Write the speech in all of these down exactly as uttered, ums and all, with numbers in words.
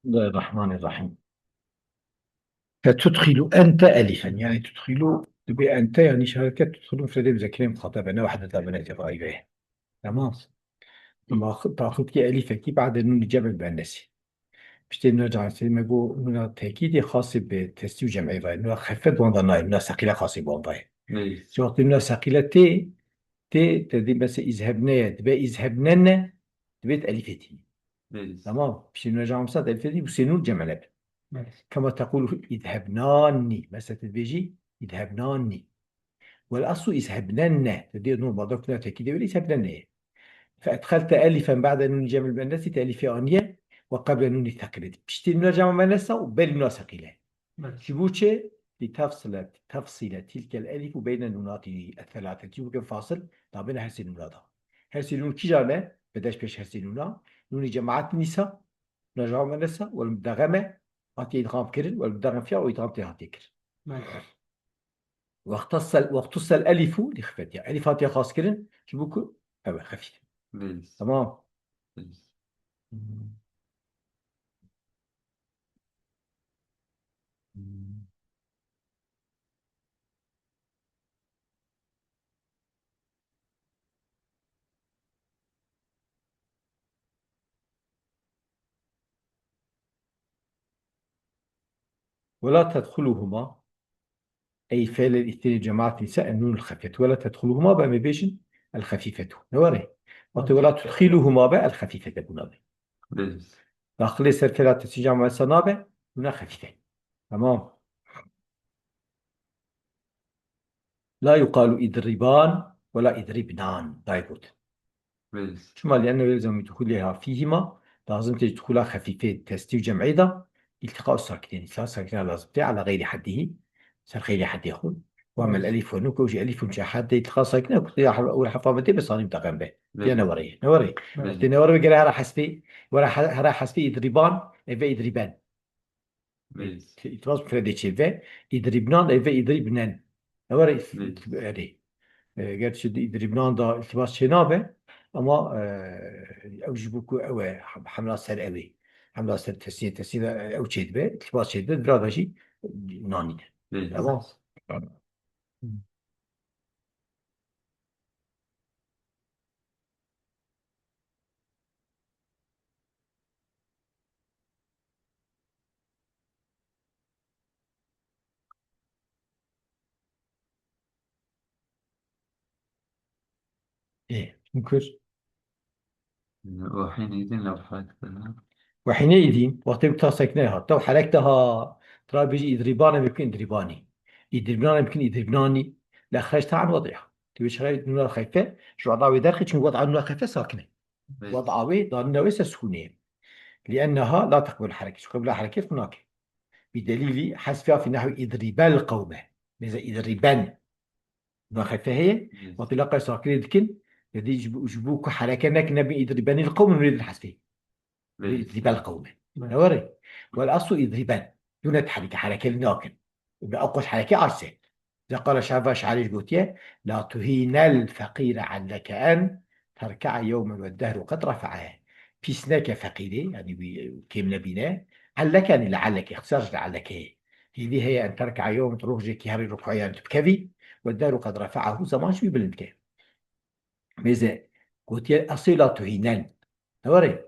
بسم الله الرحمن الرحيم. فتدخل أنت ألفا. يعني تدخل، دبي أنت، يعني شهادة تدخل مفردة مذكرة مخاطبة، أنا وحدة بنات غايبة. تمام. ما خ-، تاخذ كي ألفا كي بعد النون جمع المؤنث. Piştî nûna cemaatî me got nûna tekîdê xasê bi tesnî û cem'ê ve. Nûna xefîfe di wan de nayê, nûna seqîle xasê bi wan ve ye. Ji wextê nûna seqîle tê, tê, te dî mesela îzhebne ye, dibe îzhebnene, dibêt elîfê tî. Tamam. Piştî nûna cemaatî mesela elîfê tî, bu sê nûn cem'e nebe. Kema teqûl îzhebnanî. Mesela te dibêjî îzhebnanî. Wal aslu îzhebnenne. Te dî normalde kuna tekîdê wele îzhebnenne ye. فأدخلت ألفا بعد نون جمع المؤنث, te elîfê aniye, وقبل نون الثقيلة. Piştî nûna cema menesa û berî nûna seqîle. Ji bo çi? لتفصل، تفصل تلك الألف بين النونات الثلاثة. Ji bo ke fasil nabêne her sê nûna da. Her sê nûn kîjan e? Bedeş pêş her sê nûna. Nûnî cemaat nîsa, nûna cema menesa, wal mudegeme, hatiye îdxam kirin, wal mudegem fiya û îdxam tê hatiye kirin. واختص، واختص الألف لخفيتها. Elîf hatiye xas kirin, ji bo ku ew e xefîf. Tamam. ولا تدخلهما. Ey fiilê îtînê cemaat nîsa en nûn el xefîfetu. Wela tedxuluhuma be em ê bêjin el xefîfetu. Ne were? Wextê wela tudxiluhuma be el xefîfete bûna be. Daxilê ser fiila tesnî cemaat nîsa nabe, bûna xefîfe. Tamam. La yuqalu idriban wela idribnan. Dayê got. Çima? لأنه يلزم من دخولها فيهما, lazim tê ji dixula xefîfê tesnî û cem'ê de iltiqa û sakînên. Îltiqa sakîne lazim tê ala xeyrî heddihî, ser xeyrî heddê xwe. Wa mel elîf we nû ku ew jî elîf û çe heddê îltiqa sakîne ku ya he-, û hefa me tê be sanî mudegem be. Ya newerê ye. Newerê. Tê newerê be gere hera hesbê, were he-, hera hesbê îdrîban, eve îdrîben. Îltibas mufredê çê ve, îdrîbnan eve îdrîbnen. Ew erê, erê. E, gerçi di îdrîbnan da îltibas çê nabe, ama, e, ew ji bo ku ew e, hem-, hemla ser ew ê. Hemla ser tesnîye, tesnîye de ew çê dibe, îltibas çê dibe, vira da jî nanîne. Tamam. Ê, çim kir? وحينئذ لو حذفنا. وحينئذ, wextê ku ta sekine hat, tew herek de ha, tra bêjî îdrîbane bikin îdrîbanî. Îdrîbnane bikin îdrîbnanî. لأخرجتها عن وضعها. Tu wê çaxê nûna xefe, ji weda wê derxî, çimkî weda nûna xefe sakine. Weda wê, danîna wê ser sukûnê ye. لأنها لا تقبل الحركة. Çimkî qebûla herekê xwe nake. بدليل حذفها في نحو اضربا القوم. Mêze îdrîben. Nûna xefe heye. Wextê la qey sakirê dikin, te dî ji bo, ji bo ku hereke nekin, nebin îdrîbenî li qewmin wê din hesbê. Îdrîbel qewme. Ne were? Wel aslu îdrîben. Dûne tehrîke, hereke li nakin. Bi ew qas hereke arse. Ze qala şeva şairê jî gotiye, "La tuhînel feqîre alleke en terke'a yewmen ve dehru qed refe'e." Pîs neke feqîrê, yanî wî kêm nebîne. Alleke, yanî lealleke, îxtisar ji lealleke ye. Hêvî heye en terke'a yewmen, tu rojekî herî rukû, yanî tu bikevî, ve dehru qed refe'ahu, zeman jî wî bilind ke. Mêze gotiye, "Esê la tuhînen." Ne were?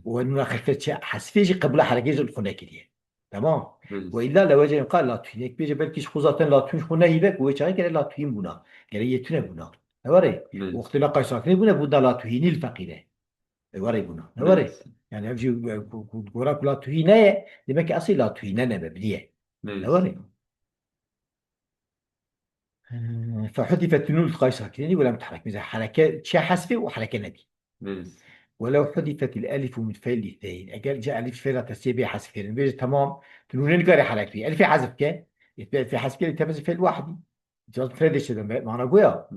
Û nûna xefe çe hesfê jî qebûla herekê jî li xwe nekiriye. Tamam. Û îlla li wecê qal la tuhînek bêje, belkî ji xwe zaten la tuhîn xwe nehîve, ku wê çaxê gere la tuhîn bûna. Gere yê tune bûna. Ne were? Wextê la qay sakinê bûne, bûna la tuhînî li feqîre. E, were bûna. Ne were? Yani ev jî, e, ku, ku, gora ku la tuhîne ye, demek ki esê la tuhîne nebe, biliye. Ne were? E, fehudifet nûn iltiqay sakineni ve lem tehrek. Mesela hereke, çe hesfê û hereke nebî. Welew hudife til elifu min fe'l ithneyn. Eger ca elif fela tesiyê bê hesf kirin. Bêje tamam, tu nûnê nikarê herek bî. Elifê hesf ke. Elifê hesf ke, tebes fel wahidî. Caz fredê çe deme, mana goya.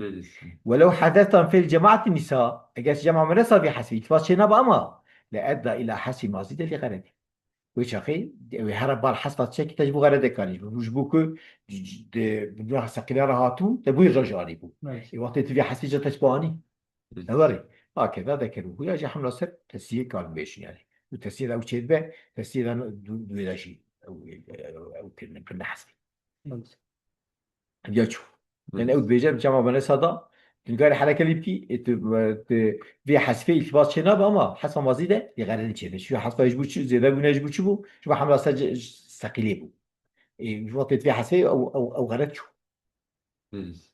Welew hezeftan fel cemaati nisa. Eger cema menesa bê hesf, îtibas çê naba ama. Le edda ila hesfi mazî de li xeredi. Wê çaxê, wê here bal hesfa çekî te ji bo xerede karî. Ji bo ku, de, bi nûna seqîla re hatibû, te bûyî re jî anîbû. Ê, wextê tu vê hesfê ca te çi anî? Ew erê. Hakeza dekeru huya jî hemla ser tesiyê karin bêşin yani. û tesnîyê de ew çêdibe, tesnîyê de du-, duê de jî ew, ew, ew kirine, kirine hesfê. Ya çû. Yani ew dibêje, cema benesa da, tu nikarî hereke lê bikî, ê tu, tu vê hesfê îltibas çê nabe ama hesfa mazî de yê xeredî çêbe. Şu hesfa ji bo çi, zêde bûne ji bo çi bû? Ji bo hemla ser ce-, seqîlê bû. Ê, ji wextê tu vê hesfê ew, ew, ew xered çû. Belê.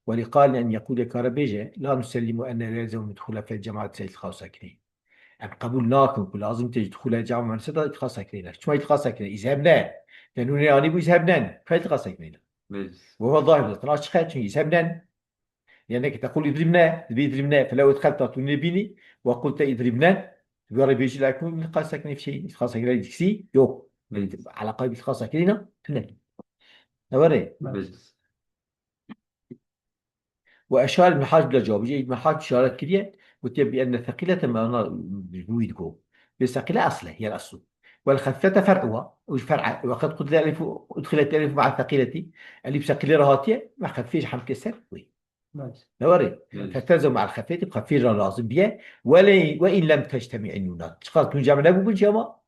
ولقائل أن يقول, kare bêje, لا نسلم أن يلزم دخول فعل جماعة إلتقاء ساكنين. Em qebûl nakin ku lazim tê ji dixûla cema mense da îltiqa sakinî ne. Çima îltiqa sakinî? Îzheb ne. Te nûnê anî bû îzheb nen. Ka îltiqa sakinî ne. Belê. Ve wê zahir bi nas çi qe? Çünkü îzheb nen. Lîanneke teqûl îdrîbne, dibê îdrîbne, felew idxelta tu nêbînî, we qulte îdrîbnen, tu rê bêjî la yekûn îltiqa sakinî fî şeyîn, îltiqa sakinî îltiqsî yok. Belê. Elaqayê bi îltiqa sakinî ne, tune. Ne were? Belê. وأشار ابن حاج بلا جواب. جا ابن حاج إشارة kiriye, gotiye بأن الثقيلة, me ana ji bo wî digo. Bê seqîle asl e, hiye el-aslu. والخفيفة فرعها, û ji fer'e, وقد قلت الألف، أدخلت الألف مع الثقيلة, elîf seqîlê re hatiye, me xefîfê jî hemke ser wê. Belê. Ne were? Belê. فتلزم مع الخفيفة, xefîfê re lazim biye. ولا، وإن لم تجتمع النونان. Çiqas nûn cem nebûbin jî ama,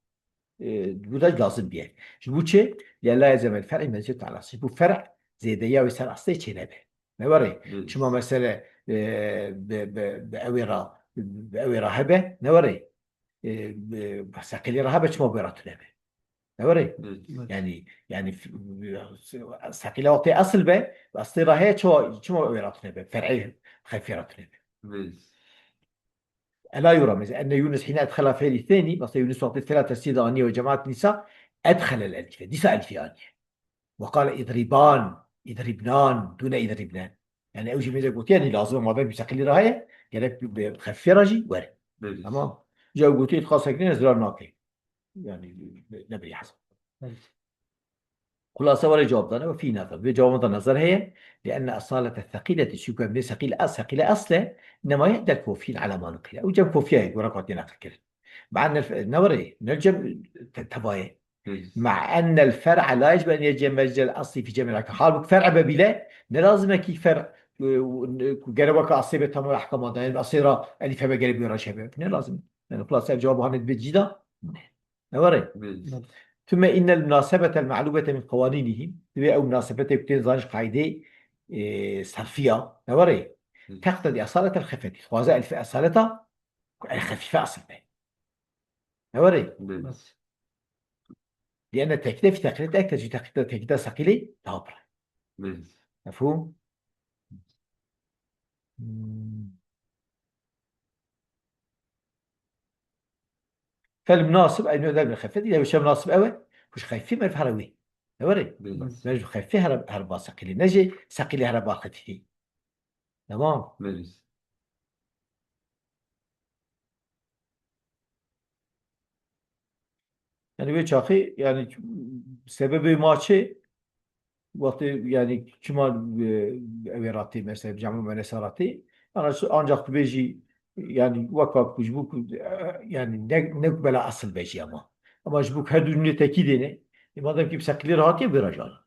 e, bu da lazim biye. Ji bo çi? لئلا يلزم الفرع مزية على الأصل. Ji bo fer'ê zêdeya wê ser aslê çê nebe. Ne were? Belê. Çima mesele, e, bi, bi, bi ewê ra, bi ewê ra hebe? Ne were? E, bi seqîlê ra hebe, çima bi wê ra tune be? Ne were? Belê. Yani, yani f-, seqîle wextê asl be, aslê ra heye, çima, çima bi wê ra tune be? Fer'ê xefîfê ra tune be. Belê. ألا يرى مثلا أن يونس حين أدخل فعل الثاني، مثلا يونس وقت الثلاثة سيدة آنية وجماعة النساء، أدخل الألف، dîsa elîfê aniye. وقال يضربان، يضربنان، دون يضربنن. Yani ew jî mêze gotiye, yani lazim e, madem bi seqîlê re heye, gerek bi, bi xefîfê re jî were. Belê. Tamam. Ca ew gotiye îltiqa sakinî ne zirar nake. Yani ne, ne bi hesab. Belê. Xulasa were cewab dane, وفيه نظر. Vê cewabê de nazar heye. لأن أصالة الثقيلة, çünkü em bê seqîl as-, seqîle asl e, إنما عند الكوفيين على ما نقل. Ew cem Kufîye ye, gora ku hatiye neqil kirin. مع أن الف-, ne were, ne cem te-, tevayê. Belê. مع أن الفرع لا يجب أن يجمع مجرى الأصل في جميع الأحكام. Halbuki fer'ê be bîle, ne lazim e ki fer'ê, e, ku gerek weke aslê be tamam ehkama da, yani aslê ra elîf hebe gerek bi wê ra çê be. Ne lazim. Yani xulasa ev cewab hane dibe cî da. Ne were? Belê. ثم إن المناسبة المعلومة من قوانينهم, divê ew munasebetê ku tên zanîn ji qaîdê, e, sarfiya, ne were? Belê. تقتضي أصالة الخفة. Dixwaze elîf esaleta ku el xefîfe asl be. Ne were? Belê. لأن التأكيد في ثقيلة أكثر, çünkü tekîda, tekîda seqîlê daha pir e. Belê. Mefhûm? Hmm. فالمناسب أن يؤدى بالخفة, ya wê munasib ew e, ku ji xefîfê meriv here wê. Ne were? Belê. Meriv ji xefîfê here, here ba seqîlê, ne jî seqîlê here ba xefîfê. Tamam. Belê. Yani wê çaxê, yani sebebê ma çi? Wextê, yani çima, e, ew ê ratê, mesela cema menesa ratê? Yani şu, ancak tu bêjî, yani weka ku ji bo ku, e, yani ne, ne bela asıl be jî ama. Ama ji bo ku her du cümle tekîdê ne. E, madem ki bi seqîlê re hatiye, bira jana.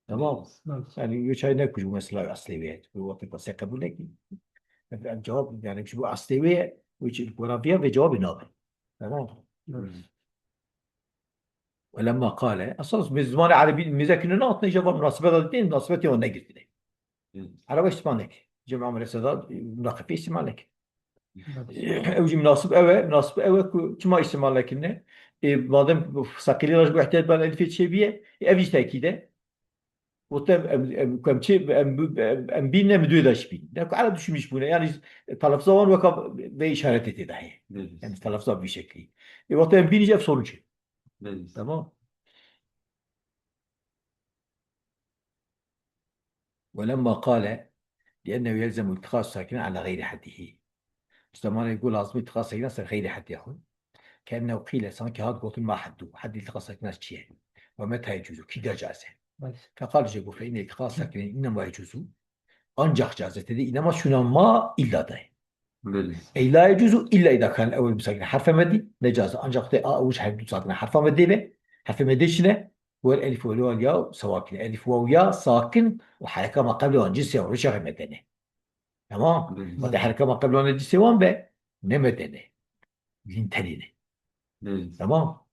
Tamam. Belê. Yani wê çaxê ne ku ji bo mesela aslê wê ye. Wextê ku se qebûl nekî. Em cewab, yani ji bo aslê wê ye, wê çi, wera viya vê cewabê nabe. Tamam. Belê. ولما قال, esas bi zimanê erebî mêzekî ne hatine, jê va munasebeta dîtin, munasebetê wan negirtine. Hı. Ereba îstîmal neke. Cem Amer Eseda munaqefê îstîmal neke. Hı. Ew jî munasib ew e, munasib ew e ku çima îstîmal nekirine? E, madem seqîlê re ji bo ihtiyat ban elîfê çêbiye, e, ev jî tekîd e. Wextê em, em, em, ku em çê, em, em, em bîne, em duê de jî bîn. Ne ku Ereb düşünmüş bûne. Yani telafza wan weka vê işaretê tê de heye. Belê. Yani telafza bi vî şeklî. E, wextê em bîn jî ev sorun çê. Belê. Tamam. ولما قال لأنه يلزم التقاء الساكنين على غير حده. Ji demanê ku lazim îltiqa sekîna ser xeyrê hedê xwe. كأنه قيل, sanki hat gotin ma heddu. Hed îltiqa sekîna çi ye? ومتى يجوز, kî de caiz e? Belê. فقال, jê got, فإن التقاء الساكنين إنما يجوز, ancak caiz e. Tê de إنما şûna ma îlla de ye. Belê. أي لا يجوز إلا إذا كان الأول مساكنا حرفا مدي, ne caiz e. Ancak tê a ew ji her du sakina herfa medê be. Herfê medê çi ne? والألف والواو سواكن. Elîf, waw, ya sakin û hereka ma qeblê wan cinsê wan rûçaxê medene. Tamam. Belê. Ma de hereka ma qeblê wan cinsê wan be, ne medene. Lîn tenê ne. Belê. Tamam.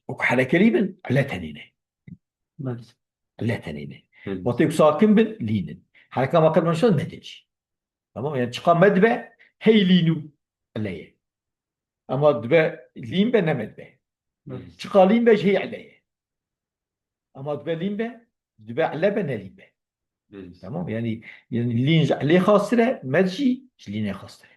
Wek herekelî bin, ile tenê ne. Belê. Ile tenê ne. Belê. Wextê ku sakin bin, lîn in. Hereka ma qelb nişan medin jî. Tamam, yani çiqa med be, hey lîn û ile ye. Ama dibe lîn be, ne med be. Belê. Çiqa lîn be, jî hey ile ye. Ama dibe lîn be, dibe ile be, ne lîn be. Belê. Tamam, yani, yani lîn ji ilê xastir e, med jî ji lînê xastir e.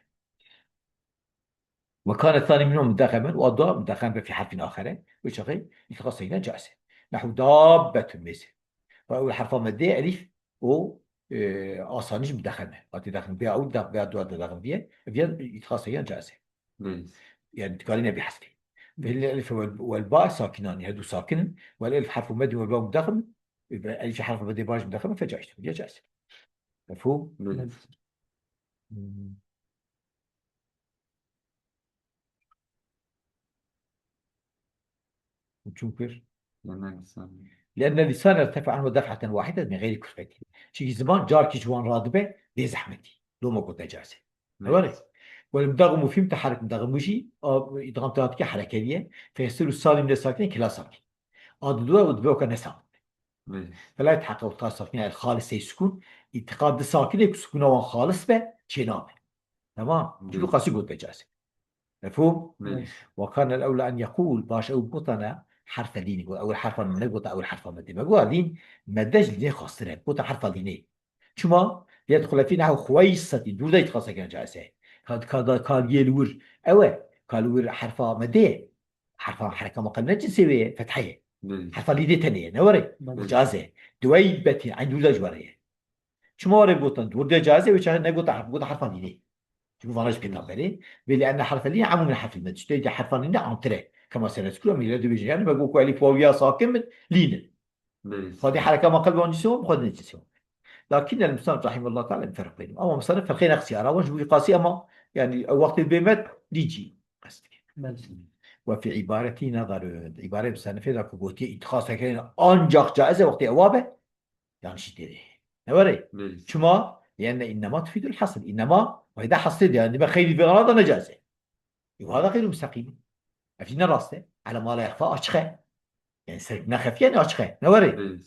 Ve kane thani minhum mudexemen, û a dua mudexem be fî herfin axere, wê çaxê îtixas sekîne caiz e. Nehu dabbetun mêze. Ve ew herfa meddê elîf û, e, asanî jî mudexem e. Hatî dexin bê ew da, bê dua da dexin diye, viyan îtixas sekîne caiz e. Belê. Yani dikarîne bî hesbê. Ve hil elif vel, vel ba sakinan, her du sakin in. Vel elif herfu meddin vel ba mudexem. Ve elif herfu meddê ba jî mudexem, fe caiz. Ya caiz. Mefhum? Belê. Hmm. Çunku Lene lisan. لأن اللسان ارتفع عنه دفعة واحدة من غير كلفة. Çünkü ziman carkî ji wan radibe bê zehmetî. Loma gote cazê. Belê. Were. Wele mudağım û fî mutaharrik, mudağım û jî, a, idğam te hatike herekeliye. Feysiru salim ne sakin, kila sakin. A didu û dibe oka ne sakin. Belê. Fela yetehaqqa îtixad sakin, yani xalis ey sukun. Îtixad di sakin ey ku sukuna wan xalis be, çênabe. Tamam. Çünkü Belê. qasî gote cazê. Mefhum? Belê. Ve kane el-ewla en yekûl, baş ew bigotana herfe lînê, got, ew herfa min negota, ew herfa meddê. Me got, lîn, medde ji lînê xastir e. Gota herfa lînê. Çima? Liyedxule fî nehwe xuweysetî, dûr de îtixas sekîne caiz e. Ka, ka, ka yê li wir, ew e, ka li wir herfa meddê ye. Herfa hereka ma qelb ne cinsê wê ye, fethe ye. Belê. Herfa lînê tenê ye, ne were? Belê. Caiz e. Diweybetî, eyn dûr de ji were ye. Çima were gotin? Dûr de caiz e, wê çaxê negota herf, gota herfa lînê. Çünkü vana ji pênabelê. Ve li enne herfe lînê emû min herfil med. Işte de herfa lînê antir e. Kema senezkuru, em yine dibêjin. Yani me got ku elîf waw ya sakin bin, lîn in. Belê. Xwedî hereka ma qelb wan cisim, xwedî ne cisim. Lakin el-musannif rahimehullah teala ferq beynim. Ama musannif ferqê nexsî ara wan ji bo qasî ama yani wextê bê med lîn jî qest dike. Belê. Ve fî îbaretî nezerun. Îbareyê musannifê de ku gotiye îtixas sekirin ancak caiz e wextê ewa be. Yanlış têrê. Ne were? Belê. Çima? Liyenne innema tufidul hasr. Innema, wayda hasrê de, yani, me xeyrî vê da ne caiz e. Îbare xeyr musteqîm. Ev jî ne rast e. Ele ma la yexfa açık e. Yani, ser ne xefiye ne açık e. Ne were? Belê.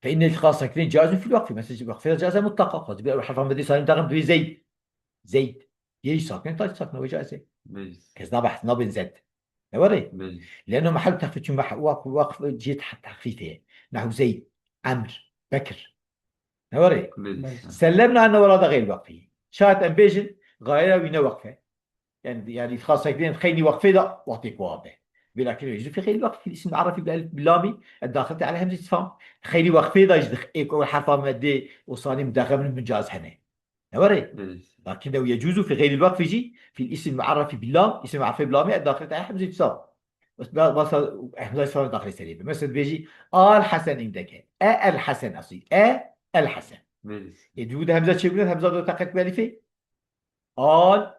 Fe inne îtixas sekirin caizun fil wekfi. Mesela, wekfê de caiz e mutlaka. Xwedî bir herfa medî salim daxil bir zeyd. Zeyd. Yê sakin, ta sakin, o caiz e. Belê. Kes nabehs, nabin zed. Ne were? Belê. Leno mehel texfîf, çünkü meh-, wak-, waqf cihê teh-, texfîfê. Nehu Zeyd, Emr, Bekir. Ne were? Belê. Sellemna enne wela da xeyr waqfî. Şayet em bêjin, gayera wî ne waqf e. Yani, yani, îtixas sekirin xeyrî waqfê de waqtê ku abe. Vêlakin yüzü fi xeyrî waqfî, isim arafî bi elif bi lamî, e, daxil te ele hemze istifham. Xeyrî waqfê de jî dix-, ê ku herfa meddê û sanî mudexem bin caiz hene. Ne were? Belê. Lakin de yecuzu fi xeyrî waqfî jî, fil isim muarrefi bi lam, isim muarrefi bi lamî, e, daxil te hemze istifham. Bas, bas, hemze istifham daxil serê be. Mesela bêjî, al Hasan indeke. E el Hasan asî. E el Hasan. Belê. E, dû de hemze çêbûne, hemze de teqet bi elifê. Al,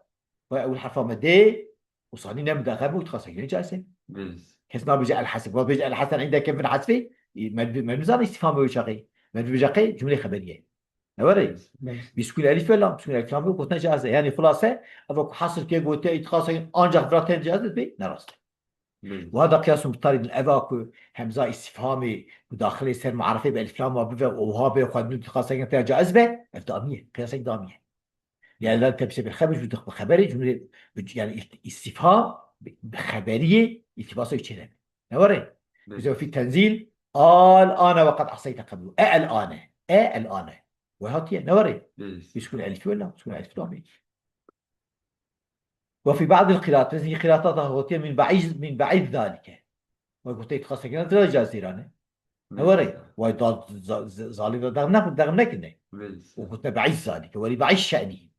ve ew herfa meddê, û sanî ne mudexem û îtixas sekirin caiz e. Belê. Kes nabêje el Hasan. Wa bêje el Hasan indeke min hasfê, e, me, me nizane istifham wê çaxê. Me bêje qey cumlê xeberiye. Ne were? Belê. Bi sukun elif ve lam, sukun elif lam yok, gotine caiz e. Yani xulase, eva ku hasr ke gote, îtixas sekirin ancak vira ten caiz e, bê, ne rast e. Belê. Wa da qiyas muqtarî din eva ku hemza istifhamê ku daxilê ser muarefê bi elif lam wa bive, oha be, xwedin îtixas sekirin te caiz be, ev damiye. Qiyasek damiye. Yani la tepse bir xeber, ju dix bi xeberi, cumle, yani il-, istifham bi, bi xeberiye, iltibasa çêne. Ne were? Belê. Bize fi tenzil, al ana ve kad asayte qablu. E el ane. E el ane. Ve hatiye, ne were? Belê. Biskun elif ve lam, biskun elif lam. Ve fi ba'dil qiraat, zî qiraata da hotiye min ba'iz, min ba'iz zalike. Ve gote îtixas sekine zira cazîrane. Ne were? Vay da za-, za-, zalim da dağım ne, dağım ne kine? Belê. O gote ba'iz zalike. Ve li ba'iz şe'ni.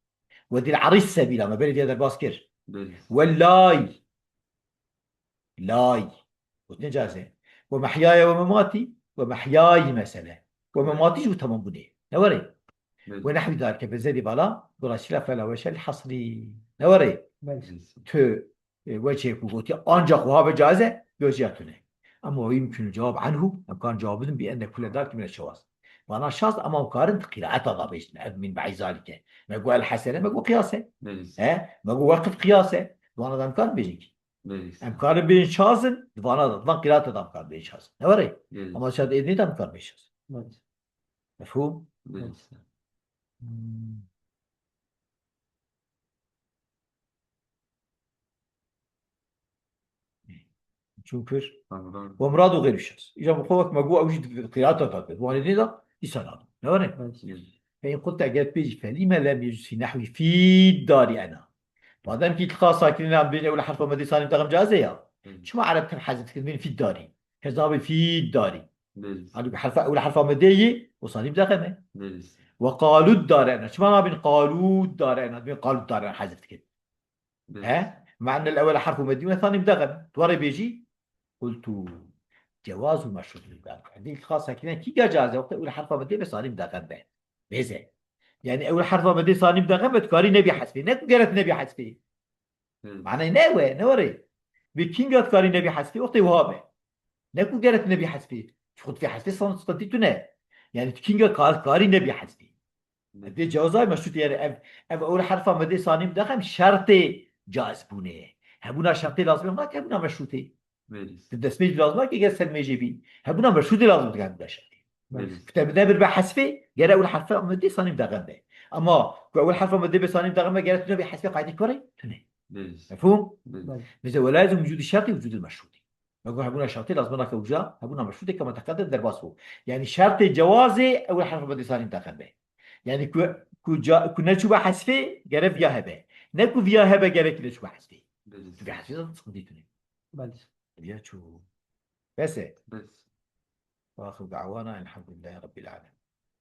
Ve dil ariz sebila. Me belediye derbas kir. Belê. Ve lay. Lay. Gote caze. Ve mehyaya ve memati. Ve mehyayî mesele. Ve memati jî tamam bûne. Ne were? Belê. Ve nehwi zalike bi zedî bala. Dolayısıyla fela veşel hasri. Ne were? Belê. Tu, e, wecihê ku gotiye ancak wiha be caiz e, weciha tune. Ama ve yumkinu cevab anhu, em kan cevab bidin bi enne kule dalike mine şewaz. Vana şaz, ama em karin di qîraeta da bêjin. Ev min be'î zalike. Me got el-hesene, me got qiyas e. Belê. He? Me got weqf qiyas e. Vana da em karin bêjin kî. Belê. Em karin bêjin şaz in, di vana da, di van qîraeta da em karin bêjin şaz in. Ne were? Belê. Ama şaz êdî de em karin bêjin şaz in. Belê. Mefhûm? Belê. Çûn kir. Tamam. Ve muradu xeyrî şaz. Îca bi xwe wek me got ew jî di qîraeta da. Di van êdî de, dîsa nabin. Ne were? Belê. Fe in qulta, eger bêjî, felîme lem yecuz fî nehwî fî darî ena. Madem ki iltiqa sakinîn em bêjin ew li herfa medê sanî dexem caiz e ya. Belê. Çima Ereb tevî hezf dikin bêjin fî darî? Kezabê fî darî. Belê. Halbuki herfa ew li herfa medê yî, o sanî dexem e. Belê. Ve qalû darî ena. Çima nabin qalû darî ena? Dibin qalû darî ena hezf dikin. Belê. He? Me'nel ewel herfu medî ve sanî dexem. Dwarê bêjî, qultu cewazu meşrût. Di iltiqa sakinîn kî caiz e? Wextê ew li herfa medê be sanî dexem be. Bêze. Yani ew li herfa medê sanî dexem be, dikarî nebî hezfê. Ne ku geret nebî hezfê. Belê. Manayê ne we, ne were. Bi kînga dikarî nebî hezfê, wextê wiha be. Ne ku geret nebî hezfê. Çi xwe dibê hezfê san sıkıntı tune. Yani tu kînga kar, karî nebî hezfê. Dê cewazay meşrût yani ev, ev ew li herfa medê sanî dexem şertê caiz bûnê. Hebûna şertê lazim nake hebûna meşrûtê. Belê. Di destmêj lazim nake gel ser mêjê bî. Hebûna meşrûtê lazim dike hebûna şertê. Belê. Kutebine bir be hesfê, gere ew li herfa medê sanî dexem be. Ama ku ew li herfa medê be sanî dexem be, gere tune be hesfê qaydê kore, tune. Belê. Mefhûm? Belê. Belê. Mesela, ve lazim vücudu şertî vücudu meşrûtî. Me got hebûna şertê lazim nake uca, hebûna meşrûtê kema teqedem derbas bû. Yani şertê cewazê ew li herfa medê sanî dexem be. Yani ku, ku, ca, ku neçû be hesfê, gere viya hebe. Ne ku viya hebe, gerek neçû be hesfê. Belê. Tu be hesfê zaten sıkıntı tune. Belê. Ya çû. Bes e. Belê. Ve axiru da'wana elhamdülillahi rabbil alemin.